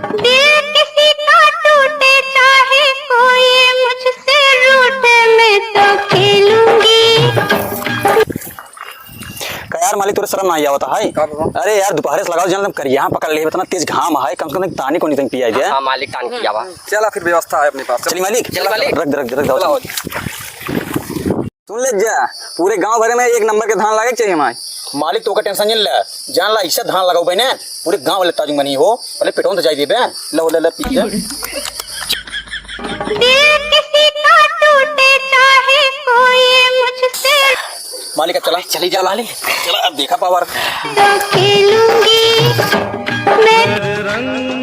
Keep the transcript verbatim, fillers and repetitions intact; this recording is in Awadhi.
दिल किसी का टूटे, चाहे कोई मुझसे रूठे, मैं तो खेलूंगी। का यार मालिक, तोरे शर्म नाहीं आवत है? का बाबा? अरे यार, दुपहरे से लगाओ, जन करिया पकड़ ले, इतना तेज घाम है, कम से कम तानी को नहीं तंग पिया गया। हाँ, मालिक, तानी पिया बा। चला, फिर व्यवस्था है अपने पास। चली मालिक। चली मालिक। रख दे, रख दे, रख दे, चला। सुन ले जा, पूरे गांव भरे में एक नंबर के धान लागे के चाहिए हमारे। मालिक, तू का टेंशन नहीं ले, जान ला, ऐसा धान लगाओ बहने, पूरे गांव वाले ताजुब बनी हो, पहले पेटों तो जाई देबे, लो, ले, ले, पी ले। दिल किसी का टूटे, चाहे कोई मुझसे। मालिक, अब चला, चली जा मालिक। चला, अब देखा पावर। तो खेलूंगी मैं।